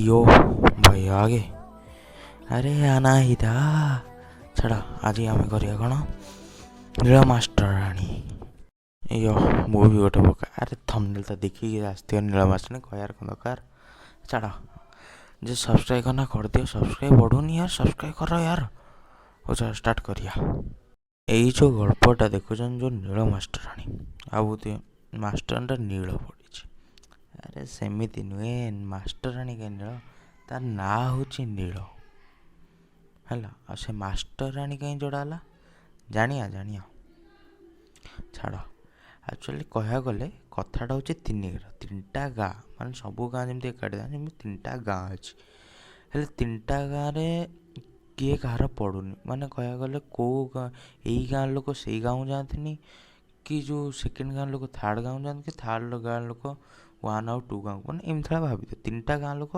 यो ଭାଇ ଆଗେ। ଆରେ ଅନାହିତା, ଛାଡ଼। ଆଜି ଆମେ କରିବା କ'ଣ? ନୀଳ ମାଷ୍ଟରାଣୀ। ଇୟୋ, ମୁଁ ବି ଗୋଟେ ବୋକା। ଆରେ, ଥମ୍ବନେଲ୍ ତ ଦେଖିକି ଆସିଥିବ ନୀଳ ମାଷ୍ଟରାଣୀ, କହିବାର କ'ଣ ଦରକାର? ଛାଡ଼। ଯେ ସବସ୍କ୍ରାଇବ୍ କରନା, କରିଦିଅ ସବସ୍କ୍ରାଇବ୍। ବଢ଼ୁନି ୟାର, ସବସ୍କ୍ରାଇବ୍ କର ୟାର। ହଉ ଚାଲ, ଷ୍ଟାର୍ଟ କରିବା। ଏଇ ଯେଉଁ ଗଳ୍ପଟା ଦେଖୁଛନ୍ତି, ଯେଉଁ ନୀଳ ମାଷ୍ଟରାଣୀ, ଆଉ ମାଷ୍ଟରାଣୀଟା ନୀଳ ପଡ଼ିଛି। ଆରେ, ସେମିତି ନୁହେଁ। ମାଷ୍ଟରାଣୀ କାହିଁ ନୀଳ? ତା ନାଁ ହେଉଛି ନୀଳ, ହେଲା? ଆଉ ସେ ମାଷ୍ଟରାଣୀ କାହିଁ ଯୋଡ଼ା ହେଲା, ଜାଣିବା ଜାଣିବା, ଛାଡ଼। ଆକ୍ଚୁଆଲି କହିବାକୁ ଗଲେ କଥାଟା ହେଉଛି ତିନି ଗାଁ, ତିନିଟା ଗାଁ। ମାନେ ସବୁ ଗାଁ ଯେମିତି ଏକାଠି ଯାଆନ୍ତି, ସେମିତି ତିନିଟା ଗାଁ ଅଛି। ହେଲେ ତିନିଟା ଗାଁରେ କିଏ କାହାର ପଡ଼ୁନି। ମାନେ କହିବାକୁ ଗଲେ କେଉଁ ଗାଁ, ଏଇ ଗାଁ ଲୋକ ସେଇ ଗାଁକୁ ଯାଆନ୍ତିନି କି ଯେଉଁ ସେକେଣ୍ଡ ଗାଁ ଲୋକ ଥାର୍ଡ଼ ଗାଁକୁ ଯାଆନ୍ତି କି ଥାର୍ଡ଼ ଗାଁ ଲୋକ ୱାନ୍ ଆଉ ଟୁ ଗାଁକୁ। ମାନେ ଏମିତି ଭଳିଆ ଭାବିଦିଅ, ତିନିଟା ଗାଁ ଲୋକ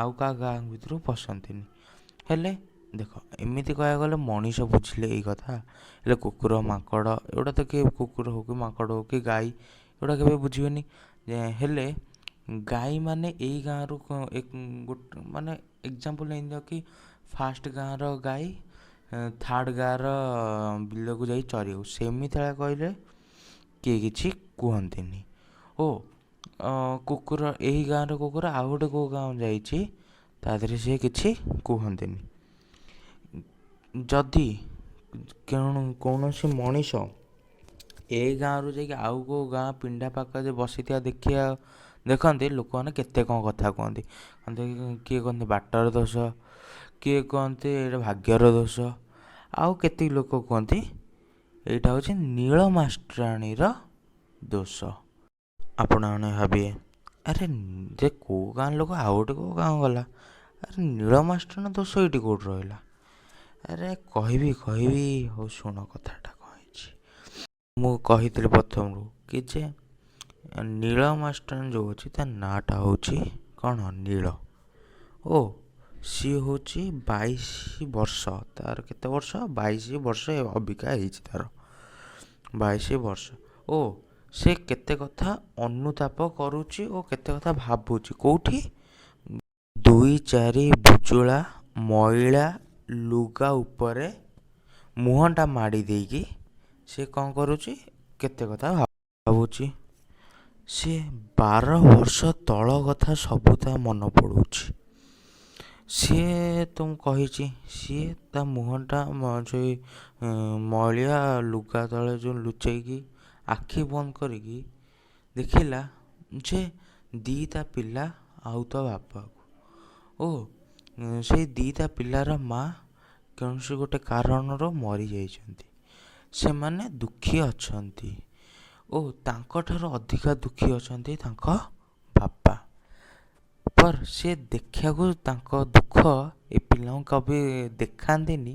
ଆଉ କାହା ଗାଁ ଭିତରକୁ ପଶନ୍ତିନି। ହେଲେ ଦେଖ, ଏମିତି କହିବାକୁ ଗଲେ ମଣିଷ ବୁଝିଲେ ଏଇ କଥା। ହେଲେ କୁକୁର, ମାଙ୍କଡ଼ ଏଗୁଡ଼ା ତ କିଏ, କୁକୁର ହଉ କି ମାଙ୍କଡ଼ ହଉ କି ଗାଈ, ଏଗୁଡ଼ା କେବେ ବୁଝିବେନି। ହେଲେ ଗାଈମାନେ ଏଇ ଗାଁରୁ ଗୋଟେ, ମାନେ ଏକ୍ଜାମ୍ପଲ୍ ନେଇନିଅ କି ଫାର୍ଷ୍ଟ ଗାଁର ଗାଈ ଥାର୍ଡ଼ ଗାଁର ବିଲକୁ ଯାଇ ଚରିବାକୁ, ସେମିତି ଭଳିଆ କହିଲେ କିଏ କିଛି କୁହନ୍ତିନି। ଓ କୁକୁର, ଏହି ଗାଁର କୁକୁର ଆଉ ଗୋଟେ କେଉଁ ଗାଁକୁ ଯାଇଛି, ତା ଦେହରେ ସିଏ କିଛି କୁହନ୍ତିନି। ଯଦି କୌଣସି ମଣିଷ ଏ ଗାଁରୁ ଯାଇକି ଆଉ କେଉଁ ଗାଁ ପିଣ୍ଡା ପାଖରେ ବସିଥିବା ଦେଖିବା ଦେଖନ୍ତି, ଲୋକମାନେ କେତେ କ'ଣ କଥା କୁହନ୍ତି। କିଏ କୁହନ୍ତି ବାଟର ଦୋଷ, କିଏ କୁହନ୍ତି ଏଇଟା ଭାଗ୍ୟର ଦୋଷ, ଆଉ କେତିକି ଲୋକ କୁହନ୍ତି ଏଇଟା ହେଉଛି ନୀଳ ମାଷ୍ଟରାଣୀର ଦୋଷ। ଆପଣମାନେ ଭାବିବେ, ଆରେ ଯେ କେଉଁ ଗାଁ ଲୋକ ଆଉ ଗୋଟେ କେଉଁ ଗାଁ ଗଲା, ଆରେ ନୀଳ ମାଷ୍ଟରାଣୀ ଦୋଷ ଏଇଠି କେଉଁଠି ରହିଲା? ଆରେ, କହିବି କହିବି, ହଉ ଶୁଣ କଥାଟା କ'ଣ ହେଇଛି। ମୁଁ କହିଥିଲି ପ୍ରଥମରୁ କି ଯେ ନୀଳ ମାଷ୍ଟରାଣୀ ଯେଉଁ ଅଛି, ତା ନାଁଟା ହେଉଛି କ'ଣ? ନୀଳ। ଓ ସିଏ ହେଉଛି 22 ବର୍ଷ। ତାର କେତେ ବର୍ଷ? 22 ବର୍ଷ ଅବିକା ହେଇଛି ତାର 22 ବର୍ଷ। ଓ ସେ କେତେ କଥା ଅନୁତାପ କରୁଛି ଓ କେତେ କଥା ଭାବୁଛି। କେଉଁଠି? ଦୁଇ ଚାରି ବୁଜୁଳା ମଇଳା ଲୁଗା ଉପରେ ମୁହଁଟା ମାଡ଼ି ଦେଇକି ସେ କ'ଣ କରୁଛି? କେତେ କଥା ଭାବୁଛି। ସିଏ 12 ବର୍ଷ ତଳ କଥା ସବୁ ତା ମନେ ପଡ଼ୁଛି। ସିଏ ତ ମୁଁ କହିଛି, ସିଏ ତା ମୁହଁଟା ସେଇ ମଇଳିଆ ଲୁଗା ତଳେ ଯେଉଁ ଲୁଚେଇକି ଆଖି ବନ୍ଦ କରିକି ଦେଖିଲା ଯେ ଦୁଇଟା ପିଲା ଆଉ ତା ବାପାକୁ, ଓ ସେଇ ଦୁଇଟା ପିଲାର ମା' କୌଣସି ଗୋଟେ କାରଣରୁ ମରିଯାଇଛନ୍ତି। ସେମାନେ ଦୁଃଖୀ ଅଛନ୍ତି ଓ ତାଙ୍କଠାରୁ ଅଧିକା ଦୁଃଖୀ ଅଛନ୍ତି ତାଙ୍କ ବାପା। ପର୍ ସେ ଦେଖିବାକୁ ତାଙ୍କ ଦୁଃଖ ଏ ପିଲାଙ୍କୁ କେବେ ଦେଖାନ୍ତିନି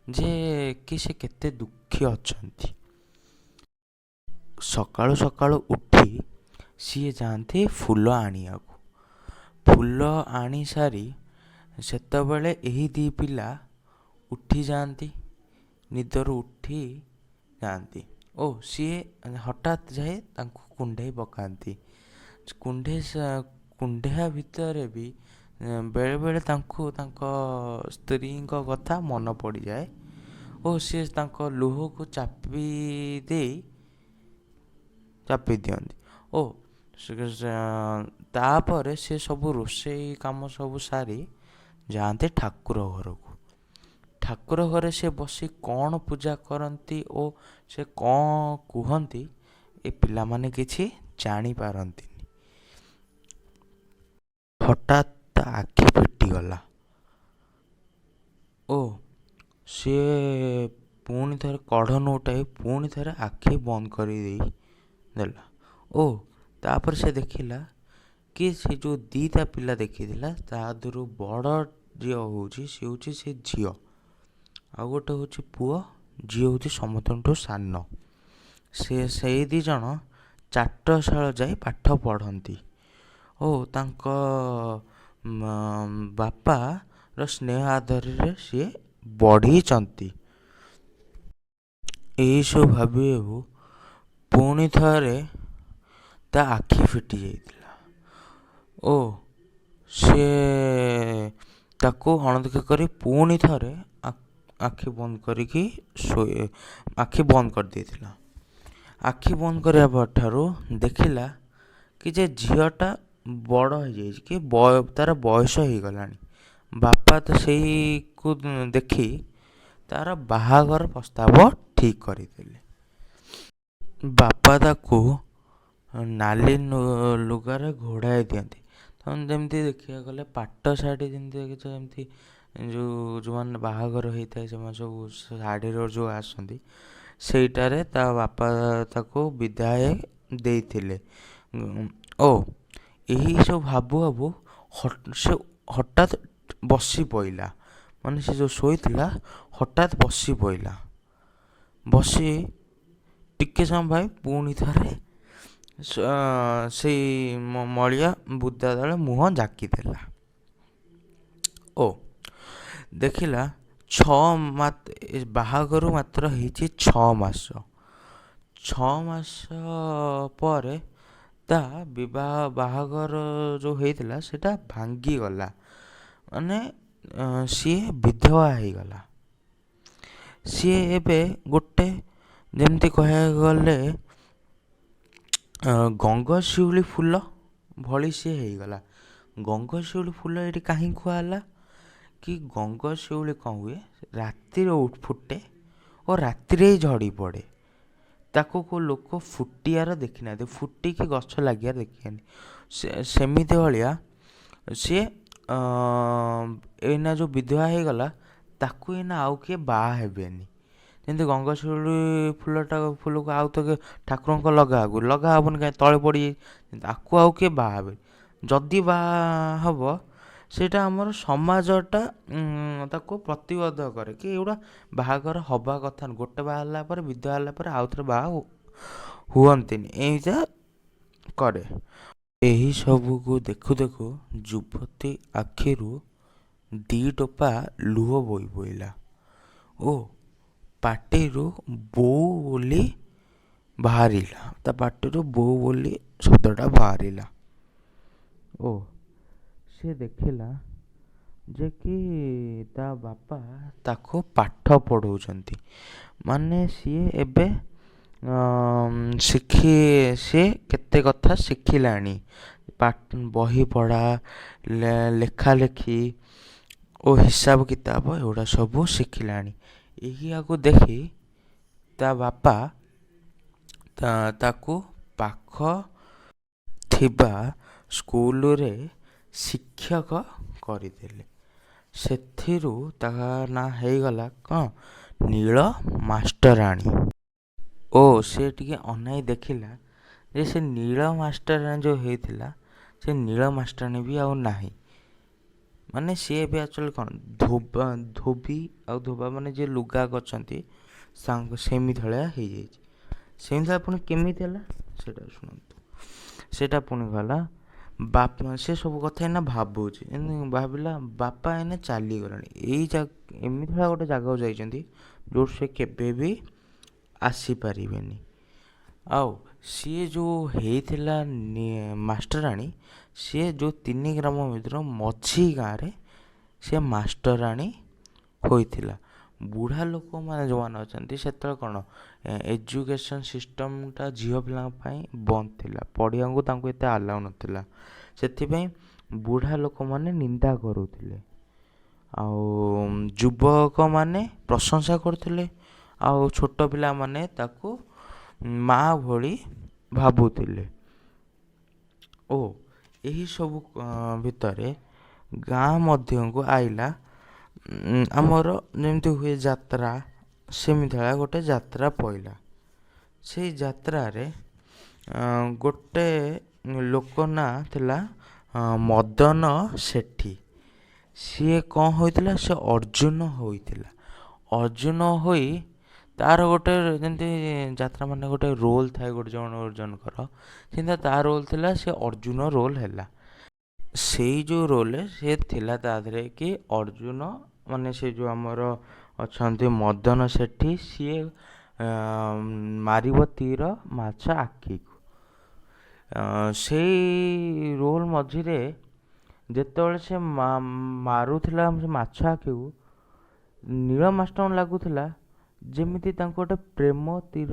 ଯେ କି ସେ କେତେ ଦୁଃଖୀ ଅଛନ୍ତି। ସକାଳୁ ସକାଳୁ ଉଠି ସିଏ ଯାଆନ୍ତି ଫୁଲ ଆଣିବାକୁ। ଫୁଲ ଆଣି ସାରି ସେତେବେଳେ ଏହି ଦୁଇ ପିଲା ଉଠି ଯାଆନ୍ତି, ନିଦରୁ ଉଠି ଯାଆନ୍ତି ଓ ସିଏ ହଠାତ୍ ଯାଇ ତାଙ୍କୁ କୁଣ୍ଢେଇ ପକାନ୍ତି। କୁଣ୍ଢେଇବା ଭିତରେ ବି ବେଳେବେଳେ ତାଙ୍କୁ ତାଙ୍କ ସ୍ତ୍ରୀଙ୍କ କଥା ମନେ ପଡ଼ିଯାଏ ଓ ସିଏ ତାଙ୍କ ଲୁହକୁ ଚାପି ଦେଇ ଚାପି ଦିଅନ୍ତି। ଓ ତାପରେ ସେ ସବୁ ରୋଷେଇ କାମ ସବୁ ସାରି ଯାଆନ୍ତି ଠାକୁର ଘରକୁ। ଠାକୁର ଘରେ ସେ ବସି କ'ଣ ପୂଜା କରନ୍ତି ଓ ସେ କ'ଣ କୁହନ୍ତି, ଏ ପିଲାମାନେ କିଛି ଜାଣିପାରନ୍ତିନି। ହଠାତ୍ ତା ଆଖି ଫିଟିଗଲା ଓ ସିଏ ପୁଣି ଥରେ କଢ଼ ନଉଟାଇ ପୁଣି ଥରେ ଆଖି ବନ୍ଦ କରିଦେଇ ଦେଲା। ଓ ତାପରେ ସେ ଦେଖିଲା କି ସେ ଯେଉଁ ଦୁଇଟା ପିଲା ଦେଖିଥିଲା, ତା ଦେହରୁ ବଡ଼ ଯିଏ ହେଉଛି, ସିଏ ହେଉଛି ସେ ଝିଅ, ଆଉ ଗୋଟେ ହେଉଛି ପୁଅ, ଯିଏ ହେଉଛି ସମସ୍ତଙ୍କଠୁ ସାନ। ସେ ସେଇ ଦୁଇ ଜଣ ଚାଟଶାଳ ଯାଇ ପାଠ ପଢ଼ନ୍ତି ଓ ତାଙ୍କ ବାପାର ସ୍ନେହ ଆଦରରେ ସିଏ ବଢ଼ିଛନ୍ତି। ଏଇସବୁ ଭାବି ଭାବୁ ପୁଣି ଥରେ ତା ଆଖି ଫିଟି ଯାଇଥିଲା ଓ ସିଏ ତାକୁ ଅଣଦେଖା କରି ପୁଣି ଥରେ ଆଖି ବନ୍ଦ କରିକି ଆଖି ବନ୍ଦ କରିଦେଇଥିଲା। ଆଖି ବନ୍ଦ କରିବା ପରଠାରୁ ଦେଖିଲା କି ଯେ ଝିଅଟା ବଡ଼ ହେଇଯାଇଛି କି ତା'ର ବୟସ ହେଇଗଲାଣି। ବାପା ତ ସେଇକୁ ଦେଖି ତା'ର ବାହାଘର ପ୍ରସ୍ତାବ ଠିକ୍ କରିଦେଲେ। ବାପା ତାକୁ ନାଲି ଲୁଗାରେ ଘୋଡ଼ାଇ ଦିଅନ୍ତି। ଯେମିତି ଦେଖିବାକୁ ଗଲେ ପାଟ ଶାଢ଼ୀ ଯେମିତି ଦେଖିଛ, ଯେମିତି ଯେଉଁ ଯେଉଁମାନେ ବାହାଘର ହେଇଥାଏ ସେମାନେ ସବୁ ଶାଢ଼ୀର ଯେଉଁ ଆସନ୍ତି, ସେଇଟାରେ ତା ବାପା ତାକୁ ବିଦାୟ ଦେଇଥିଲେ। ଓ ଏହି ସବୁ ଭାବୁ ଭାବୁ ସେ ହଠାତ୍ ବସି ପଇଲା, ମାନେ ସେ ଯେଉଁ ଶୋଇଥିଲା ହଠାତ୍ ବସି ପଇଲା। ବସି ଟିକେ ସମୟ ପାଇଁ ପୁଣି ଥରେ ସେଇ ମଳିଆ ବୁଦା ତଳେ ମୁହଁ ଜାକିଦେଲା ଓ ଦେଖିଲା ବାହାଘର ମାତ୍ର ହେଇଛି 6 ମାସ। 6 ମାସ ପରେ ତା ବିବାହ ବାହାଘର ଯେଉଁ ହେଇଥିଲା ସେଇଟା ଭାଙ୍ଗିଗଲା, ମାନେ ସିଏ ବିଧବା ହେଇଗଲା। ସିଏ ଏବେ ଗୋଟେ ଯେମିତି କହିବାକୁ ଗଲେ ଗଙ୍ଗଶିଉଳି ଫୁଲ ଭଳି ସିଏ ହେଇଗଲା। ଗଙ୍ଗଶିଉଳି ଫୁଲ ଏଇଠି କାହିଁକି କୁହାହେଲା କି ଗଙ୍ଗଶିଉଳି କ'ଣ ହୁଏ, ରାତିରେ ଫୁଟେ ଓ ରାତିରେ ହିଁ ଝଡ଼ି ପଡ଼େ। ତାକୁ କେଉଁ ଲୋକ ଫୁଟିବାର ଦେଖିନାହାନ୍ତି, ଫୁଟିକି ଗଛ ଲାଗିବାର ଦେଖିନାହାନ୍ତି। ସେମିତି ଭଳିଆ ସିଏ ଏଇନା ଯେଉଁ ବିଧବା ହେଇଗଲା, ତାକୁ ଏଇନା ଆଉ କିଏ ବାହା ହେବେନି। ଯେମିତି ଗଙ୍ଗଶିଉଳି ଫୁଲଟା, ଫୁଲକୁ ଆଉ ତ ଠାକୁରଙ୍କ ଲଗା ଲଗା ହେବନି, କାହିଁ ତଳେ ପଡ଼ିଯାଇଛି। ତାକୁ ଆଉ କିଏ ବାହା ହେବେନି। ଯଦି ବାହା ହେବ, ସେଇଟା ଆମର ସମାଜଟା ତାକୁ ପ୍ରତିବଦ୍ଧ କରେ କି ଏଗୁଡ଼ା ବାହାଘର ହେବା କଥା ନୁହଁ। ଗୋଟେ ବାହା ହେଲା ପରେ, ବିଧବା ହେଲା ପରେ ଆଉ ଥରେ ବାହା ହୁଅନ୍ତିନି, ଏଇଟା କରେ। ଏହି ସବୁକୁ ଦେଖୁ ଦେଖୁ ଯୁବତୀ ଆଖିରୁ ଦୁଇ ଟୋପା ଲୁହ ବୋହି ପଇଲା ଓ ପାଟିରୁ ବୋଉ ବୋଲି ବାହାରିଲା। ତା ପାଟିରୁ ବୋଉ ବୋଲି ଶବ୍ଦଟା ବାହାରିଲା ଓ ସେ ଦେଖିଲା ଯେ କି ତା ବାପା ତାକୁ ପାଠ ପଢ଼ଉଛନ୍ତି, ମାନେ ସିଏ ଏବେ ଶିଖି ସିଏ କେତେ କଥା ଶିଖିଲାଣି, ବହି ପଢ଼ା, ଲେଖାଲେଖି ଓ ହିସାବ କିତାବ ଏଗୁଡ଼ା ସବୁ ଶିଖିଲାଣି। ଏହିଆକୁ ଦେଖି ତା ବାପା ତାକୁ ପାଖ ଥିବା ସ୍କୁଲରେ ଶିକ୍ଷକ କରିଦେଲେ। ସେଥିରୁ ତା ନାଁ ହେଇଗଲା କ'ଣ, ନୀଳ ମାଷ୍ଟରାଣୀ। ଓ ସେ ଟିକେ ଅନାଇ ଦେଖିଲା ଯେ ସେ ନୀଳ ମାଷ୍ଟରାଣୀ ଯେଉଁ ହେଇଥିଲା, ସେ ନୀଳ ମାଷ୍ଟରାଣୀ ବି ଆଉ ନାହିଁ। ମାନେ ସିଏ ଏବେ ଆକ୍ଚୁଆଲି କ'ଣ ଧୋବା, ଧୋବି ଆଉ ଧୋବା ମାନେ ଯିଏ ଲୁଗା କଛନ୍ତି ସେମିତି ଭଳିଆ ହେଇଯାଇଛି। ସେମିତି ପୁଣି କେମିତି ହେଲା ସେଇଟା ଶୁଣନ୍ତୁ। ସେଇଟା ପୁଣି ଗଲା ବାପା, ସେ ସବୁ କଥା ଏଇନା ଭାବୁଛି। ଏମିତି ଭାବିଲା, ବାପା ଏଇନା ଚାଲିଗଲେଣି, ଏଇ ଏମିତି ଭଳିଆ ଗୋଟେ ଜାଗାକୁ ଯାଇଛନ୍ତି ଯେଉଁଠି ସେ କେବେ ବି ଆସିପାରିବେନି। ଆଉ ସିଏ ଯେଉଁ ହେଇଥିଲା ମାଷ୍ଟରାଣୀ, ସିଏ ଯେଉଁ ତିନି ଗ୍ରାମ ଭିତରୁ ମଝି ଗାଁରେ ସେ ମାଷ୍ଟରାଣୀ ହୋଇଥିଲା। ବୁଢ଼ା ଲୋକମାନେ ଯେଉଁମାନେ ଅଛନ୍ତି, ସେତେବେଳେ କ'ଣ ଏଜୁକେସନ୍ ସିଷ୍ଟମ୍ଟା ଝିଅ ପିଲାଙ୍କ ପାଇଁ ବନ୍ଦ ଥିଲା, ପଢ଼ିବାକୁ ତାଙ୍କୁ ଏତେ ଆଲାଉ ନଥିଲା। ସେଥିପାଇଁ ବୁଢ଼ା ଲୋକମାନେ ନିନ୍ଦା କରୁଥିଲେ ଆଉ ଯୁବକମାନେ ପ୍ରଶଂସା କରୁଥିଲେ, ଆଉ ଛୋଟ ପିଲାମାନେ ତାକୁ ମା' ଭଳି ଭାବୁଥିଲେ। ଓ ଏହିସବୁ ଭିତରେ ଗାଁ ମଧ୍ୟକୁ ଆଇଲା, ଆମର ଯେମିତି ହୁଏ ଯାତ୍ରା, ସେମିତି ଭଳିଆ ଗୋଟେ ଯାତ୍ରା ପଇଲା। ସେଇ ଯାତ୍ରାରେ ଗୋଟେ ଲୋକ ନାଁ ଥିଲା ମଦନ ସେଠୀ। ସିଏ କ'ଣ ହୋଇଥିଲା? ସେ ଅର୍ଜୁନ ହୋଇଥିଲା। ଅର୍ଜୁନ ହୋଇ ତା'ର ଗୋଟେ ଯେମିତି ଯାତ୍ରା ମାନେ ଗୋଟେ ରୋଲ୍ ଥାଏ ଗୋଟେ ଜଣ ଜଣଙ୍କର, ସେମିତି ତା ରୋଲ୍ ଥିଲା, ସେ ଅର୍ଜୁନ ରୋଲ୍ ହେଲା। ସେଇ ଯେଉଁ ରୋଲ୍ରେ ସେ ଥିଲା, ତା ଦେହରେ କି ଅର୍ଜୁନ ମାନେ ସେ ଯେଉଁ ଆମର ଅଛନ୍ତି ମଦନ ସେଠୀ, ସିଏ ମାରିବ ତୀର ମାଛ ଆଖିକୁ। ସେଇ ରୋଲ୍ ମଝିରେ ଯେତେବେଳେ ସେ ମାରୁଥିଲା ସେ ମାଛ ଆଖିକୁ, ନୀଳ ମାଷ୍ଟରଙ୍କୁ ଲାଗୁଥିଲା ଯେମିତି ତାଙ୍କୁ ଗୋଟେ ପ୍ରେମ ତୀର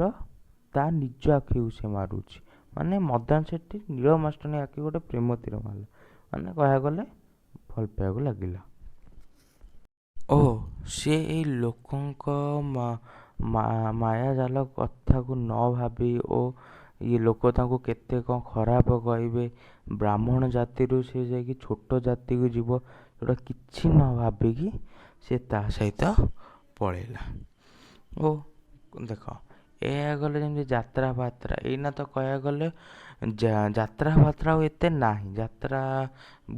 ତା ନିଜ ଆଖିକୁ ସେ ମାରୁଛି। ମାନେ ମଦନ ସେଠୀ ନୀଳ ମାଷ୍ଟରଙ୍କ ଆଖିକୁ ଗୋଟେ ପ୍ରେମ ତୀର ମାରିଲା, ମାନେ କହିବାକୁ ଗଲେ ଭଲ ପାଇବାକୁ ଲାଗିଲା। ଓ ସିଏ ଏଇ ଲୋକଙ୍କ ମାୟାଜାଲ କଥାକୁ ନ ଭାବି ଓ ଇଏ ଲୋକ ତାଙ୍କୁ କେତେ କ'ଣ ଖରାପ କହିବେ, ବ୍ରାହ୍ମଣ ଜାତିରୁ ସେ ଯାଇକି ଛୋଟ ଜାତିକୁ ଯିବ, ସେଗୁଡ଼ା କିଛି ନ ଭାବିକି ସେ ତା ସହିତ ପଳେଇଲା। ଓ ଦେଖ, ଏହା ଗଲେ ଯେମିତି ଯାତ୍ରା ଫାତ୍ରା ଏଇନା ତ କହିବାକୁ ଗଲେ ଯାତ୍ରା ଫାତ୍ରା ଆଉ ଏତେ ନାହିଁ, ଯାତ୍ରା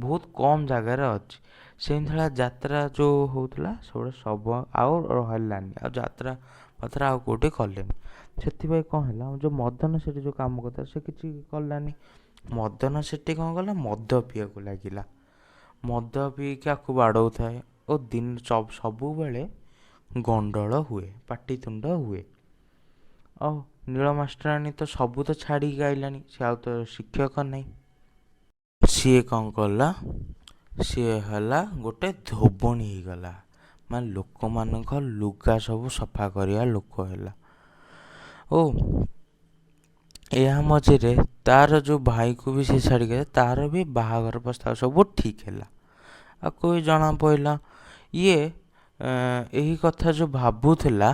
ବହୁତ କମ୍ ଜାଗାରେ ଅଛି। ସେମିତି ଭଳିଆ ଯାତ୍ରା ଯେଉଁ ହେଉଥିଲା ସେଗୁଡ଼ା ସବୁ ଆଉ ହେଲାନି, ଆଉ ଯାତ୍ରା ଫାତ୍ରା ଆଉ କେଉଁଠି କଲେନି। ସେଥିପାଇଁ କ'ଣ ହେଲା, ଯେଉଁ ମଦନ ସେଠି ଯେଉଁ କାମ କରୁଥିଲା ସେ କିଛି କଲାନି। ମଦନ ସେଠି କ'ଣ କଲା, ମଦ ପିଇବାକୁ ଲାଗିଲା। ମଦ ପିଇକି ଆକୁ ବାଡ଼ଉଥାଏ ଓ ଦିନ ସବୁବେଳେ ଗଣ୍ଡଗୋଳ ହୁଏ, ପାଟିତୁଣ୍ଡ ହୁଏ। ଆଉ ନୀଳ ମାଷ୍ଟରାଣୀ ତ ସବୁ ତ ଛାଡ଼ିକି ଆଇଲାଣି, ସେ ଆଉ ତ ଶିକ୍ଷକ ନାହିଁ। ସିଏ କ'ଣ କଲା, ସିଏ ହେଲା ଗୋଟେ ଧୋବଣୀ ହେଇଗଲା, ମାନେ ଲୋକମାନଙ୍କ ଲୁଗା ସବୁ ସଫା କରିବା ଲୋକ ହେଲା। ଓ ଏହା ମଝିରେ ତାର ଯେଉଁ ଭାଇକୁ ବି ସେ ଛାଡ଼ିକି, ତାର ବି ବାହାଘର ପ୍ରସ୍ତାବ ସବୁ ଠିକ୍ ହେଲା, ଆକୁ ବି ଜଣା ପଡ଼ିଲା। ଇଏ ଏହି କଥା ଯେଉଁ ଭାବୁଥିଲା,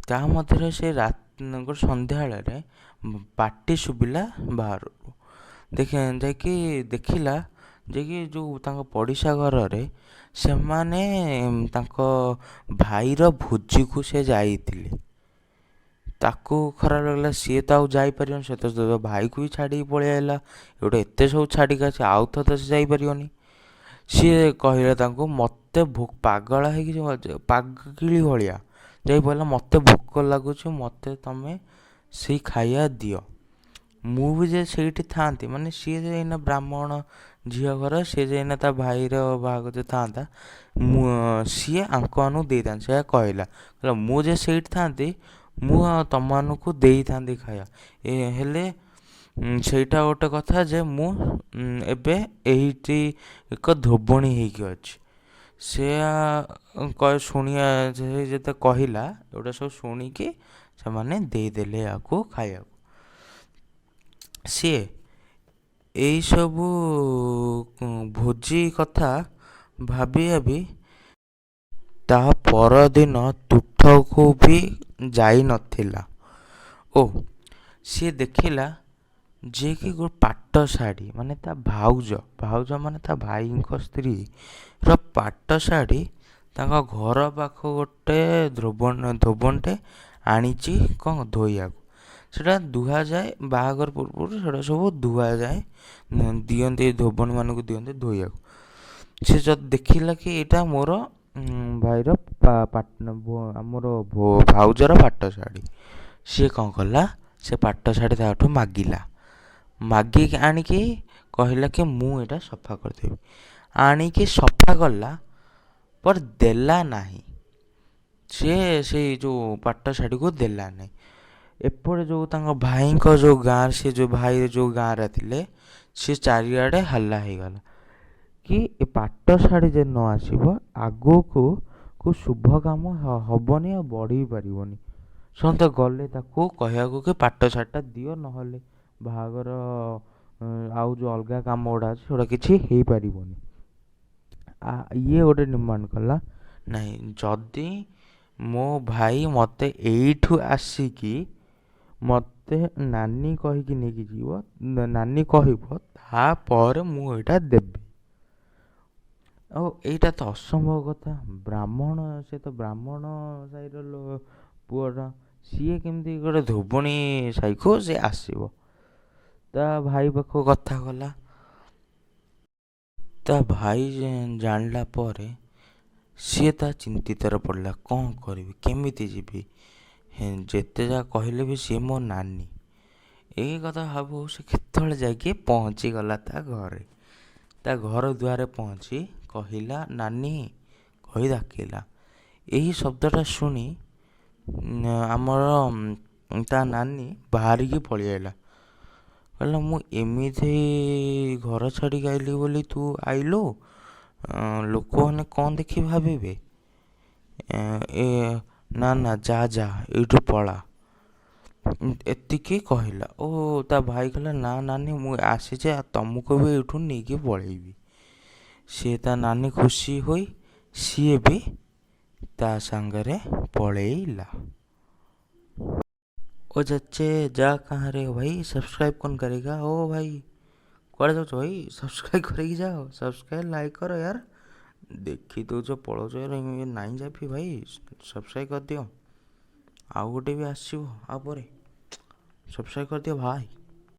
ତା ମଧ୍ୟରେ ସେ ଗୋଟେ ସନ୍ଧ୍ୟାବେଳରେ ପାଟି ଶୁଭିଲା ବାହାରକୁ। ଯାଇକି ଦେଖିଲା ଯାଇକି ଯେଉଁ ତାଙ୍କ ପଡ଼ିଶା ଘରରେ ସେମାନେ ତାଙ୍କ ଭାଇର ଭୋଜିକୁ ସେ ଯାଇଥିଲେ। ତାକୁ ଖରାପ ଲାଗିଲା, ସିଏ ତ ଆଉ ଯାଇପାରିବନି, ସେ ତ ଭାଇକୁ ବି ଛାଡ଼ିକି ପଳେଇ ଆସିଲା, ଗୋଟେ ଏତେ ସବୁ ଛାଡ଼ିକି ଅଛି, ଆଉ ତ ସେ ଯାଇପାରିବନି। ସିଏ କହିଲା ତାଙ୍କୁ, ମୋତେ ପାଗଳ ହେଇକି, ପାଗିଳି ଭଳିଆ ଯାଇ କହିଲା, ମୋତେ ଭୋକ ଲାଗୁଛି, ମୋତେ ତମେ ସେଇ ଖାଇବା ଦିଅ। ମୁଁ ବି ଯେ ସେଇଠି ଥାଆନ୍ତି, ମାନେ ସିଏ ଯେ ଏଇନା ବ୍ରାହ୍ମଣ ଝିଅ ଘର, ସିଏ ଯେ ଏଇନା ତା ଭାଇର ବାହାଘର ଥାଆନ୍ତା, ମୁଁ ସିଏ ଆଙ୍କମାନଙ୍କୁ ଦେଇଥାନ୍ତା। ସେଇଆ କହିଲା, କହିଲା ମୁଁ ଯେ ସେଇଠି ଥାଆନ୍ତି, ମୁଁ ତମମାନଙ୍କୁ ଦେଇଥାନ୍ତି ଖାଇବା। ଏ ହେଲେ ସେଇଟା ଗୋଟେ କଥା ଯେ ମୁଁ ଏବେ ଏଇଠି ଏକ ଧୋବଣୀ ହେଇକି ଅଛି। ସେୟା ଶୁଣିବା, ସେ ଯେତେ କହିଲା ଏଗୁଡ଼ା ସବୁ ଶୁଣିକି ସେମାନେ ଦେଇଦେଲେ ୟାକୁ ଖାଇବାକୁ। ସିଏ ଏଇସବୁ ଭୋଜି କଥା ଭାବି ଭାବି ତା ପରଦିନ ତୁଠକୁ ବି ଯାଇନଥିଲା। ଓ ସିଏ ଦେଖିଲା ଯିଏକି ଗୋଟେ ପାଟ ଶାଢ଼ୀ, ମାନେ ତା ଭାଉଜ, ଭାଉଜ ମାନେ ତା ଭାଇଙ୍କ ସ୍ତ୍ରୀର ପାଟ ଶାଢ଼ୀ ତାଙ୍କ ଘର ପାଖ ଗୋଟେ ଧୋବଣଟେ ଆଣିଛି କ'ଣ ଧୋଇବାକୁ। ସେଇଟା ଧୁଆଯାଏ ବାହାଘର ପୂର୍ବରୁ, ସେଇଟା ସବୁ ଧୁଆଯାଏ, ଦିଅନ୍ତି ଧୋବଣୀମାନଙ୍କୁ ଦିଅନ୍ତି ଧୋଇବାକୁ। ସେ ଯଦି ଦେଖିଲା କି ଏଇଟା ମୋର ଭାଇର, ଆମର ଭାଉଜର ପାଟ ଶାଢ଼ୀ, ସିଏ କ'ଣ କଲା, ସେ ପାଟ ଶାଢ଼ୀ ତାଠୁ ମାଗିଲା। ମାଗିକି ଆଣିକି କହିଲା କି ମୁଁ ଏଇଟା ସଫା କରିଦେବି। ଆଣିକି ସଫା କଲା पर ଦେଲା ନାହିଁ, ସିଏ ସେଇ ଯେଉଁ ପାଟ ଶାଢ଼ୀକୁ ଦେଲା ନାହିଁ। ଏପଟେ ଯେଉଁ ତାଙ୍କ ଭାଇଙ୍କ ଯେଉଁ ଗାଁ, ସେ ଯେଉଁ ଭାଇ ଯେଉଁ ଗାଁରେ ଥିଲେ, ସେ ଚାରିଆଡ଼େ ହାଲ୍ଲା ହେଇଗଲା କି ଏ ପାଟ ଶାଢ଼ୀ ଯଦି ନ ଆସିବ ଆଗକୁ ଶୁଭ କାମ ହେବନି ଆଉ ବଢ଼ି ପାରିବନି। ସମସ୍ତେ ଗଲେ ତାକୁ କହିବାକୁ କି ପାଟ ଶାଢ଼ୀଟା ଦିଅ, ନହେଲେ ବାହାଘର ଆଉ ଯେଉଁ ଅଲଗା କାମ ଗୁଡ଼ା ଅଛି ସେଗୁଡ଼ା କିଛି ହେଇପାରିବନି। ଇଏ ଗୋଟେ ଡିମାଣ୍ଡ କଲା, ନାଇଁ ଯଦି ମୋ ଭାଇ ମୋତେ ଏଇଠୁ ଆସିକି ମୋତେ ନାନୀ କହିକି ନେଇକି ଯିବ, ନାନୀ କହିବ, ତାପରେ ମୁଁ ଏଇଟା ଦେବି। ଆଉ ଏଇଟା ତ ଅସମ୍ଭବ କଥା। ବ୍ରାହ୍ମଣ, ସେ ତ ବ୍ରାହ୍ମଣ ସାହିର ପୁଅଟା, ସିଏ କେମିତି ଗୋଟେ ଧୋବଣୀ ସାହିକୁ ସେ ଆସିବ? ତା ଭାଇ ପାଖକୁ କଥା ଗଲା। ତା ଭାଇ ଜାଣିଲା ପରେ ସିଏ ତା ଚିନ୍ତିତରେ ପଡ଼ିଲା, କ'ଣ କରିବି, କେମିତି ଯିବି, ଯେତେ ଯାହା କହିଲେ ବି ସିଏ ମୋ ନାନୀ। ଏଇ କଥା ଭାବୁ ସେ କେତେବେଳେ ଯାଇକି ପହଞ୍ଚିଗଲା ତା ଘରେ। ତା ଘର ଦୁଆରେ ପହଞ୍ଚି କହିଲା ନାନୀ କହି ଡାକିଲା। ଏହି ଶବ୍ଦଟା ଶୁଣି ଆମର ତା ନାନୀ ବାହାରିକି ପଳେଇ ଆସିଲା। କହିଲା, ମୁଁ ଏମିତି ଘର ଛାଡ଼ିକି ଆଇଲି ବୋଲି ତୁ ଆଇଲୁ? ଲୋକମାନେ କ'ଣ ଦେଖି ଭାବିବେ? ଏ ନା ନା, ଯା ଯା, ଏଇଠୁ ପଳା। ଏତିକି କହିଲା ଓ ତା ଭାଇ କହିଲା, ନା ନାନୀ, ମୁଁ ଆସିଛି ଆଉ ତମକୁ ବି ଏଇଠୁ ନେଇକି ପଳେଇବି। ସିଏ ତା ନାନୀ ଖୁସି ହୋଇ ସିଏ ବି ତା ସାଙ୍ଗରେ ପଳେଇଲା। ओ चच्चे, जा कहाँ रहे हो भाई? सब्सक्राइब कौन करेगा? ओ भाई, କୁଆଡ଼େ ଯାଉଛ ଭାଇ? ସବସ୍କ୍ରାଇବ୍ କରିକି ଯାଅ। ସବସ୍କ୍ରାଇବ୍, ଲାଇକ୍ କର ୟାର। ଦେଖି ଦେଉଛ, ପଳଉଛ ୟାର। ନାଇଁ ଯାଫି ଭାଇ, ସବସ୍କ୍ରାଇବ୍ କରିଦିଅ। ଆଉ ଗୋଟେ ବି ଆସିବ ଆଉ ପରେ। ସବସ୍କ୍ରାଇବ୍ କରିଦିଅ ଭାଇ।